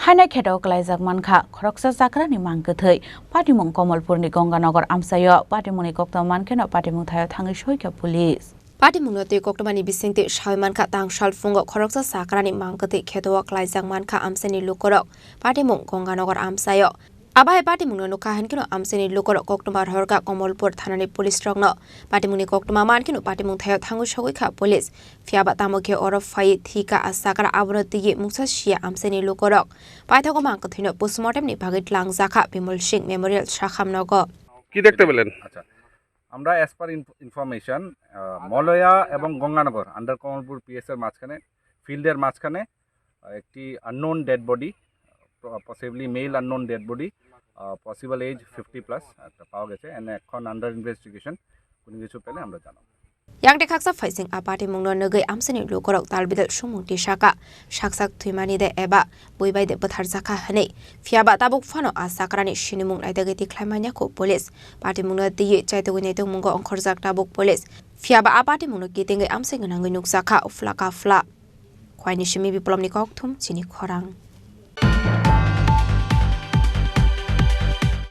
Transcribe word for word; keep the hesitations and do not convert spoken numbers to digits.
Haino kheto kwlaijak mankha khoroksa chakrani mang kwthwi. Patimung Komolpurni Gonganagar amchaio patimungni koktwma mankheno patimung thaio thangwi soikha police. Patimungno twi koktwmani bisingtwi sawi mankha, tangsal phungo khoroksa chakrani mang kwthwi kheto kwlaijak mankha amchaini lukurok patimung Gonganagar amchaio. Abo hai patimungno nukha hinkhe no amchaini lukurok koktwma rohorkha Komolpur thanani police rokno. Patimungni koktwma mankheno patimung thaio thangwi sogwi kha police. Phiyaba tamo khe oro phaiwi thwikha a chakra, abono twiwi mungsa siya amchaini lukurok. Paithago mang kwthwino postmortem ni bagwi twlangjakha Bimal Singh Memorial Sakham nogo. কি দেখতে পেলেন? আচ্ছা, আমরা as per information মলয়া এবং গঙ্গানগর আন্ডার কমলপুর পিএস এর মাঝখানে, ফিল্ডের মাঝখানে আহ, একটি unknown dead body, possibly male unknown dead body, possible age fifty plus একটা পাওয়া গেছে। এন্ড এখন আন্ডার ইনভেস্টিগেশন, কোনো কিছু পেলে আমরা জানাবো। Yang de khaksa phaising a patimungno nugwi amchaini lukurok talbidal sumung tisaka, saksak thwimani de eba bui bai de bwtharjakha hwnwi. Phiyaba tabuk phano a chakrani sinimung naidagwi tikhlai manya khu police. Patimungno twiwi chaitugwi naitugmungo ongkhorjak tabuk police. Phiyaba a patimungno kitingwi amchai gwnangwi nukjakha uphla kaphla. Khwaini simi Biplopni kokthum chini khorang.